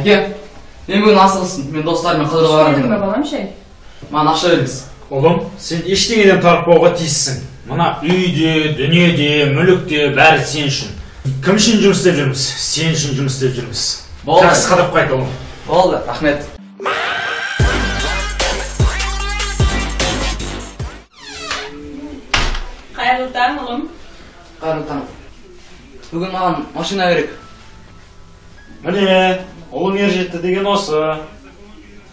Әке, мен бүгін асығыспын. Мен достарыммен қыдыруға барамын. Ішпедің бе, балам, шай? Маған ақша беріңіз. Ұлым, сен ештеңеден тарықпауға тиіссің. Мына үйде, дүниеде, мүлікте бәрі сен үшін. Кім үшін жұмыс істеп жүрміз? Сен үшін жұмыс істеп жүрміз. Болды. Жақсы қыдырып қайт, ұлым. Болды, рахмет. Қайырлы таң, ұлым. Қайырлы таң. Бүгін маған машина керек. Міне, ұлым ер жетті деген осы.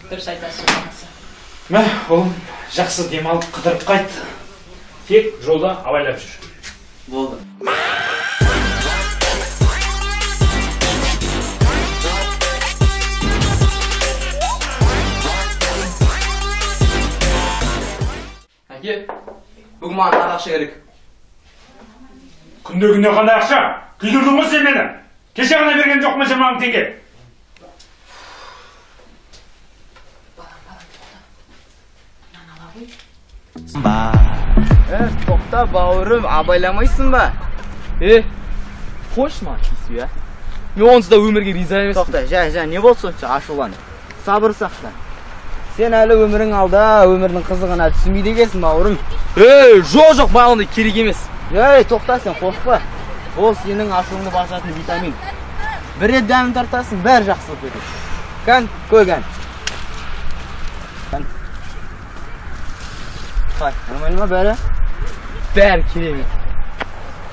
Дұрыс айтасың, баласы. Мә, ұлым, жақсы демалып қыдырып қайт. Тек жолда абайлап жүр. Болды. Әке, бүгін маған тағы ақша керек. Күнде күнде қандай ақша? Күйдірдің ғой сен мені. Кеше ғана берген жоқпын 20 мың теңге. Тоқта, бауырым, абайламайсың ба? Қойшы маған тиісу, ә? Мен онсыз да өмірге риза емеспін. Тоқта, жай, не болды сонша ашуланып? Сабыр сақта. Сен әлі өмірің алда, өмірдің қызығына түсінбейді екенсің, бауырым. Жоқ, маған ондай керек емес. Тоқта, сен қорықпа. Ол сенің ашуыңды басатын витамин. Бір рет дәмін тартасың, бәрі жақсы болып кетеді. Кән, көр кән. Қалай, нормально ма бәрі? Бәрі керемет.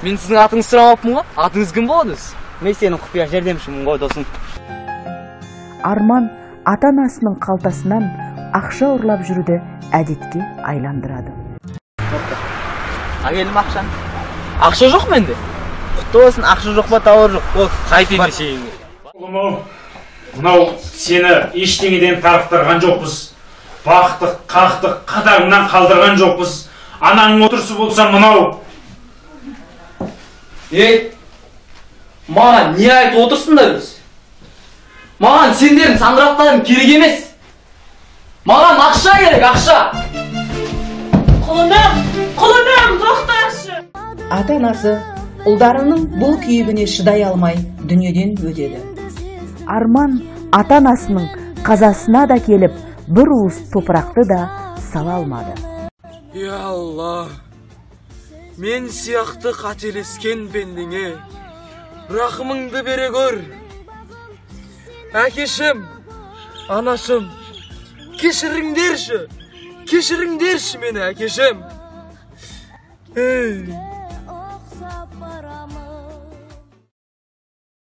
Мен сіздің атыңызды сұрамаппын ғой. Атыңыз кім болады өзі? Мен сенің құпия жәрдемшімін ғой, досым. Арман ата-анасының қалтасынан ақша ұрлап жүруді әдетке айландырады. Әкелдім ақшаны. Ақша жоқ менде. Құтты болсын, ақша жоқ па, тауар жоқ. Ол қайт ендеше. Ұлым ау, мынау сені ештеңеден тарықтырған жоқпыз. Бақтық, қақтық, қатарыңнан қалдырған жоқпыз. Ананың отырысы болса мынау. Маған не айтып отырсыңдар өзі? Маған сендердің сандырақтарың керек емес. Маған ақша керек, ақша. Құлыным, құлыным, тоқташы. Ата-анасы ұлдарының бұл күйігіне шыдай алмай дүниеден өтеді. Арман ата-анасының қазасына да келіп, бір уыс топырақты да сала алмады. Я Алла, мен сияқты қателескен пендеңе рахымыңды бере көр. Әкешім, анашым, кешіріңдерші, кешіріңдерші мені, әкешім. Ей.